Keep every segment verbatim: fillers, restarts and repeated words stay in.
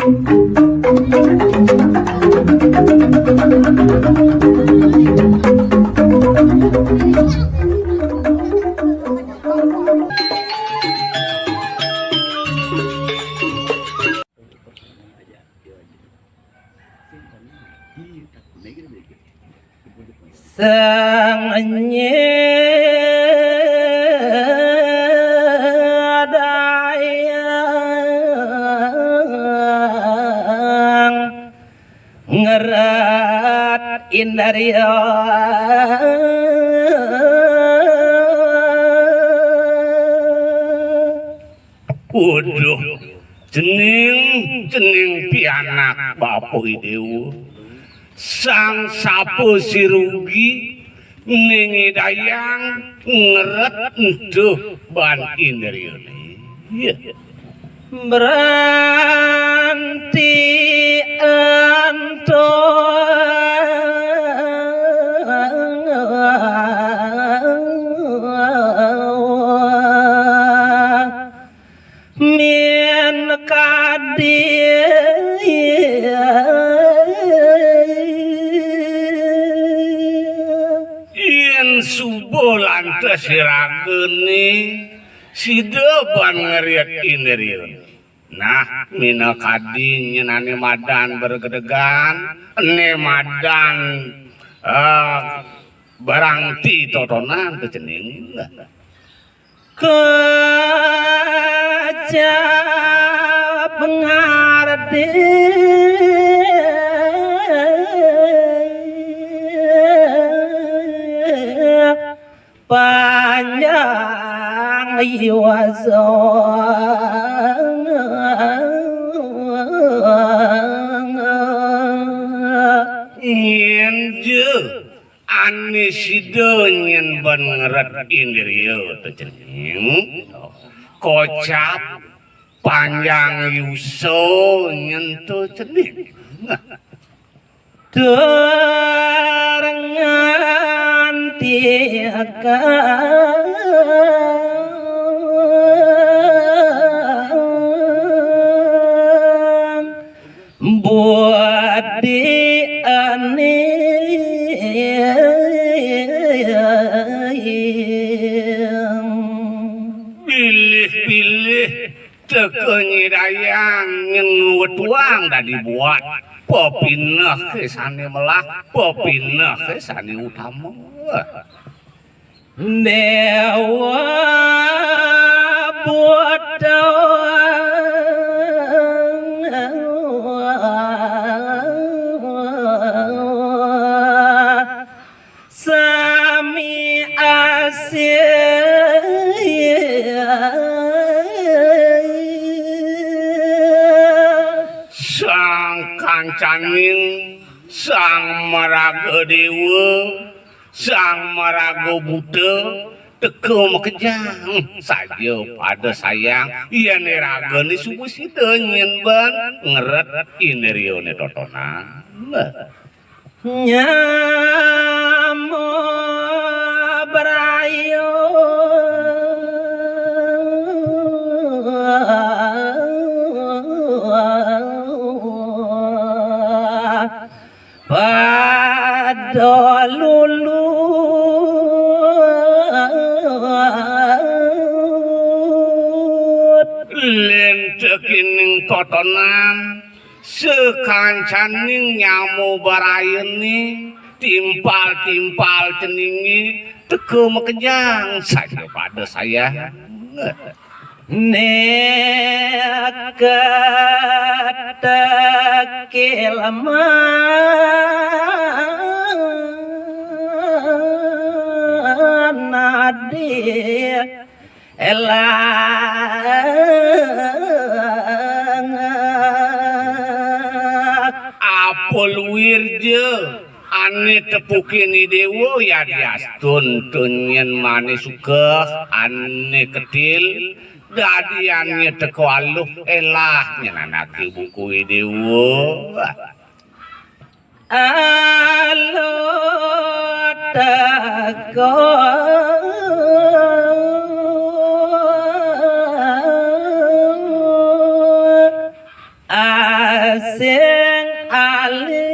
Sang nyidayang ngerat indarya. Waduh, cening, cening pianak Bapa Idewa. Sang sapa sirugi ning nyidayang ngeret entuh ban indriyane. Iya. Branti anto min kadi. Yen suba lantas ragane sida ban ngeriet indrian. Nah, minakadi nyenane madan bergedegan, ene madan, eh, branti totonan to cening. Kecap ngardi panjang yuasa. Nyen je ane sida nyen ban ngeret indriya to cening. Kocap panjang yusa nyen to cening. Tur ngantikan budi ane. Bilih-bilih teka nyidayang nyen ngwetuang dadi buat. Pepineh ke sane melah, pepineh ke sane utama. Dewa Buta. Sami asih. Sang kancaning, sang maraga dewa, sang maraga buta, teka makejang saja pada sayang, yen ragane suba sida nyen ban ngeret indriane totonan. Nyama braya. Pada lulut. Lentekining totonan, sakancaning nyama brayane, timpal-timpal ceninge, teka makejang saja pada sayang. Neket kekileman adi elang. Apa luir ja ane tepukin i dewa, yadiastun tun nyen mane suka ane ketil, dadian nye teka aluh elah nyen anake buku i dewa. Aluh teka Sing alih.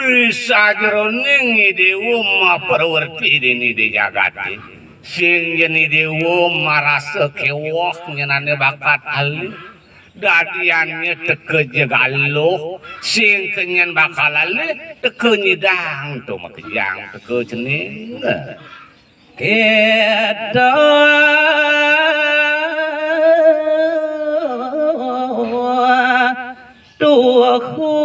Ri sajeroning Idéwa maprawerti déning Idé Jagaté, sing yén Idéwa marasa kéweh ngenani bakat alih, dadiannya teka jeg aluh, sing kenyen bakal alih, teka nyidang to makejang, teka cening. Kita tuhu.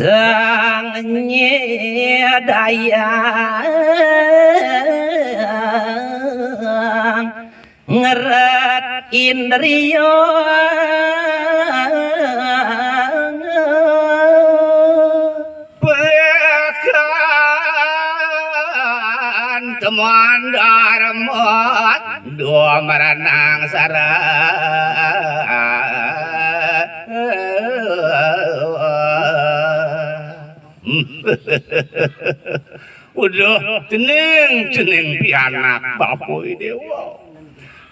Sang nyidayang ngeret indria pekan temuan darma dua meranang sara. Uduh, cening-cening pianak Bapa Idéwa.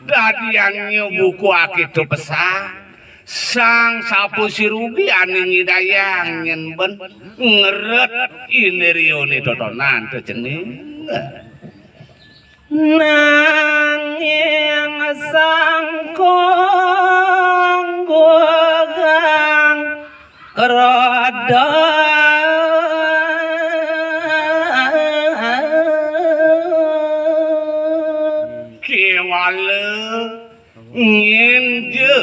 Dadiannya buku akitu pesan, Sang Sapa Sirugi ané nyidayang nyén ben ngeret indriané totonan to cening. Nanging sangkong gugang kroda. Kéwala nginja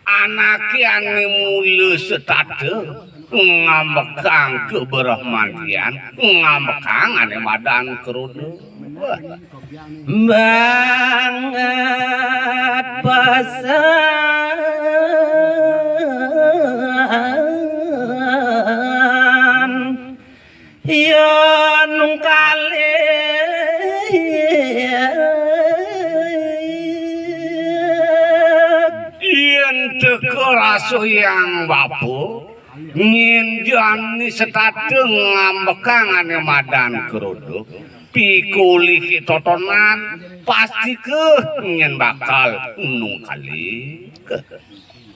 anaké ané mula setata ngambekang kabrahmantian, ngambekang ané madan kroda. Wah. Banget pesan yén kalih. Yén teka rasa Hyang Bapa, nginjani setata ngambekang ané madan kroda, pikolih totonan, pastika nyén bakal nungkalik.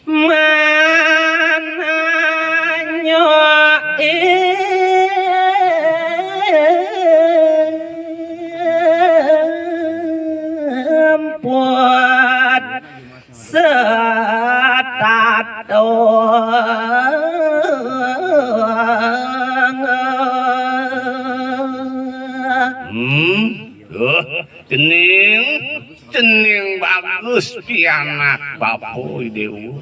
Mananya imput setata. Hmm, duh, cening, cening bagus pianak Bapa Idéwa.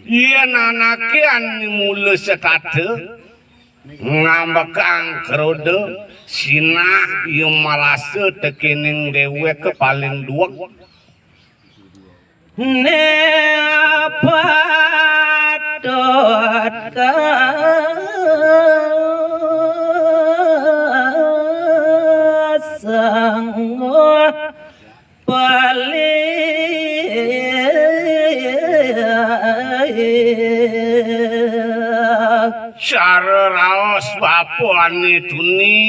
Yén anaké ané mula setata ngambekang kroda, sinah ia marasa tekéning déwék paling duweg. Né patut kasengguh pelih. Cara raos bapané tuni,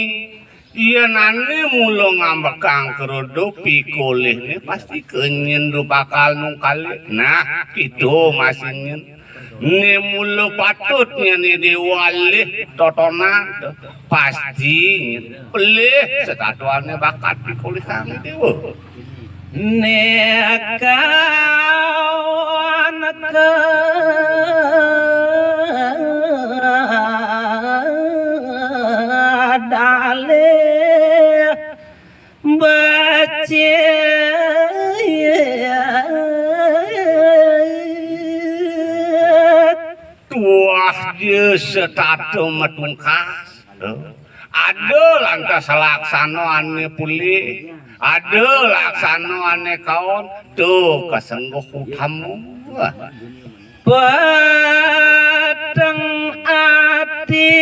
yén ané mula ngambekang kroda pikolihné pasti kenyén bakal nungkalik. Nah, kéto masih nyén. Né mula patut nyén déwa alih totonan, pasti nyén pelih setatuané bakat pikolihang déwa. Nekawan kadalih becik. Tuah ja setata matungkas. Ada lantas laksana ané pulih, ada laksana ané kaon, to kasengguh utama. Peteng ati.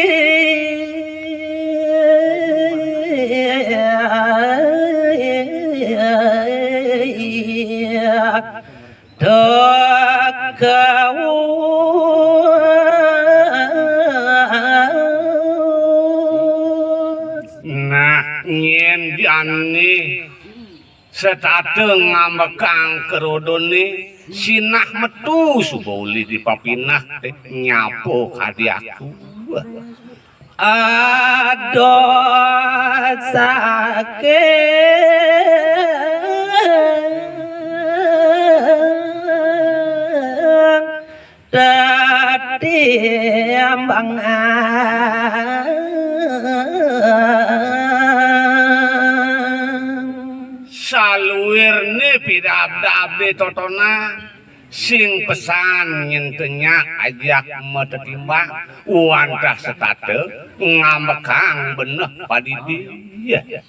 Tekawu. Setata ngambekang kerodoné, sinah metu suba uli di papinah, té, nyapa kadi aku. Aduh, sakit tetimbang. Saluirné pidabdabé totonan, sing pesan nyén té nyak ajak matetimbang, wantah setata ngambekang beneh padidi. Ya.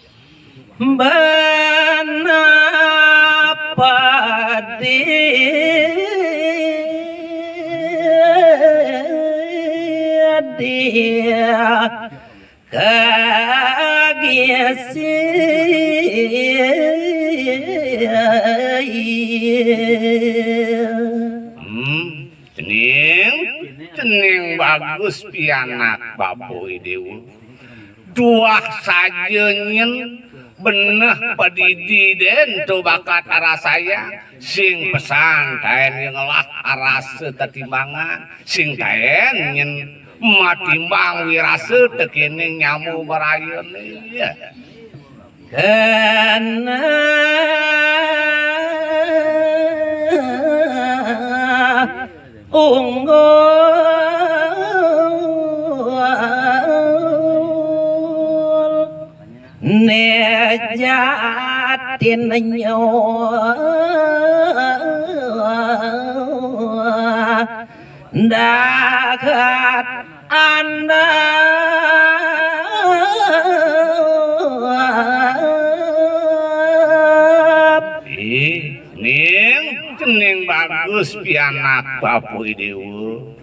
Beneh padidi. Kagisi. Hmm, cening, cening bagus pianak Bapa I Déwa. Tuah saja nyén beneh padidi dén to bakat arasayang, sing pesan taén ngelah arasa tetimbangan, sing taén nyén matimbang wirasa tekéning nyama marayané. Ya. Kena unggul nejatin nyawa dahat andap. Ih, ning, cening bagus pianak Bapa I Déwa.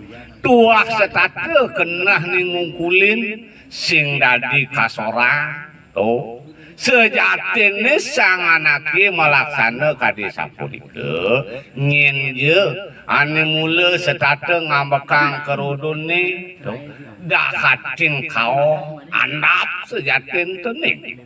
Tuah setata keneh ning ngungkulin sing dadi kasoran. To, sejatiné sang anaké malaksana kadi sapunika, nyén ja ané mula setata ngambekang kerodoné, to, dahating kaon andap sejatin to ning.